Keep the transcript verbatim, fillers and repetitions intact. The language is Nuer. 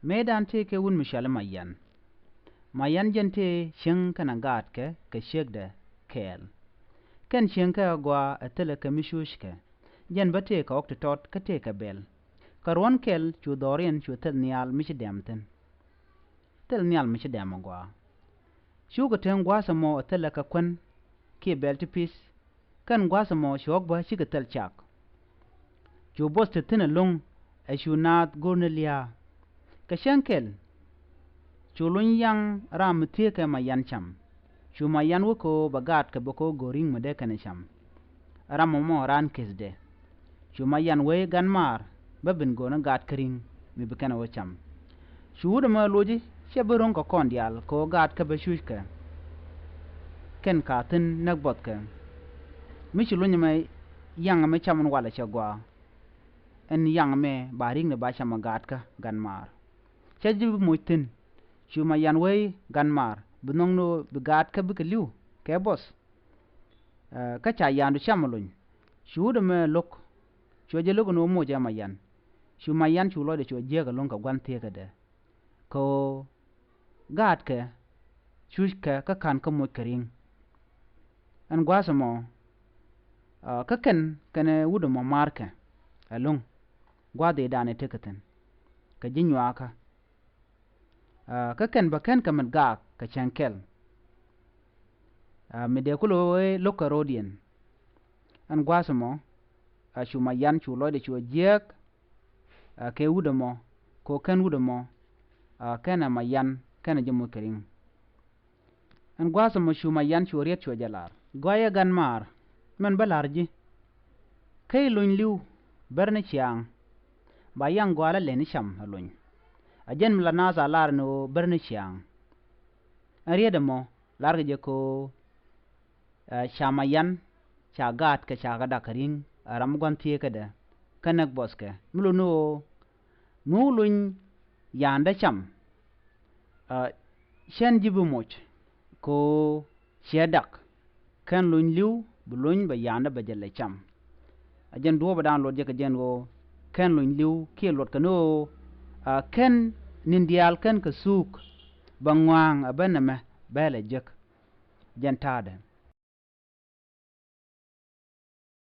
Mëëdan tëë kɛ wut mi cɔal i̱ Mayan. Mayan jɛn tëë cieŋ kɛnɛ gaatkɛ kɛ ciekdɛ kɛɛl. Kɛn cieŋkɛ a gɔaa ɛ thilɛ kɛ mi cuuckɛ. Jɛn bä tëë kɛ ɣɔ̱k ti tɔt kä tëë kɛ bɛl. Kɛ ruɔ̱n kɛl cu dhɔriɛn cu thil nhial mi ci dɛm thi̱n. Thil nhial mi ci dɛm a gɔaa. Cukɛ teŋ gua̱a̱th ɛmɔ ɛ thilɛ kɛ kuän kiɛ bɛl ti pi̱th. Kɛn gua̱a̱th ɛmɔ cu ɣɔ̱k bä cikɛ thil cak. Cu bo̱th te thi̱n ɛlɔ̱ŋ ɛ cu naath go̱o̱r ni lia̱a̱. Kɛ cäŋ kɛl cu luny yaŋ ram mi thiee kɛ Mayan cam. Cu Mayan wä kɛ ɣöö bɛ gaatkɛ bɛ kɛ ɣöö go̱o̱r ri̱ŋ mi dee kɛn ɛ cam. Ram ɛmɔ raan kethde. Cu Mayan wee i̱ gan maar bä ben go̱o̱r ni gaatkä ri̱ŋ mi bi kɛn ɛ wä cam. Cu wut ɛmɔ ɛ lo̱c i̱ cɛ bi ro̱ŋ kɛ kɔn diaal kɛ ɣöö gaatkä bä cuuckɛ. Kɛn ka thi̱n näk buɔthkɛ. Mi ci luny ɛmɛ yaŋ ɛmɛ cam ɛn walɛ cɛ gɔaa. Ɛn yaŋ ɛmɛ ba ri̱ŋdɛ ba cam ɛ gaatkä gan maar. Cä ji̱ bi moc thi̱n. Cu Mayan wee i̱ gan maar bi nhɔk ni ɣöö bi gaatkä bikɛ li̱w kɛ buɔth. Ɛ, kä ca yandu cam ɛ luny. Cu wut ɛmɛ lo̱k. Cuɛ jɛ lo̱k ɛn ɣöö moc ɛ Mayan. Cu Mayan cu lɔcdɛ cuɛ jiääk ɛlɔ̱ŋ kɛ gua̱n thieekädɛ. Kɛ ɣöö gaatkɛ cuuckɛ kä ka̱n kä moc kɛ ri̱ŋ. Ɛn gua̱a̱th ɛmɔ, ɛ, kä kɛn kɛnɛ wut ɛmɔ maarkɛ ɛlɔ̱ŋ. Gua̱a̱th ëëdan ɛ tekɛ thi̱n kɛ ji̱ nyuaakä. Ɛ, kä kɛn bä kɛn kɛ mɛt gaak kɛ cäŋ kɛl. Ɛ, mi dee kulɛ wee lo̱k kɛ ro̱o̱diɛn. Ɛn gua̱a̱th ɛmɔ, ɛ, cu Mayan cu lɔcdɛ cuɛ jiääk. Ɛ, kɛ wut ɛmɔ kɛ ɣöö kɛn wut ɛmɔ, ɛ, kɛnɛ Mayan kɛnɛ ji̱ moc kɛ ri̱ŋ. Ɛn gua̱a̱th ɛmɔ cu Mayan cu riet cuɛ jɛ lar. Gɔaaɛ gan maar, mɛn bä la̱r ji̱. Kä i̱ luny li̱w, ber ni ciaaŋ. Ba yaŋ gɔaa la lɛni cam ɛ luny. Ɛ jɛn mi la naath a lar ni ɣöö ber ni ciaaŋ. Ɛn riet ɛmɔ larkɛ jɛ kɛ ɣöö, ɛ, ca Mayan ca gaatkɛ ca kɛ dak kɛ ri̱ŋ ɛ ram mi gua̱n thieekädɛ. Kä näk buɔthkɛ mi lot ni ɣöö mi wä luny ya̱a̱ndä cam. Ɛ, cän ji̱ bi moc kɛ ɣöö ciɛ dak. Kɛn luny li̱w bi luny bɛ ya̱a̱ndä bɛ jɛ lɛ cam. Ɛ jɛn duɔ̱ɔ̱pdan luɔt jɛ kɛ jɛn ɣöö kɛn luny li̱w kiɛ luɔt kɛ ni ɣöö, ɛ, kɛn ni̱n diaal kɛn kɛ thuuk. Bɛ ŋɔa̱a̱ŋ ɛ ben nɛmɛ bɛ lɛ jek. Jɛn ta̱a̱dɛ.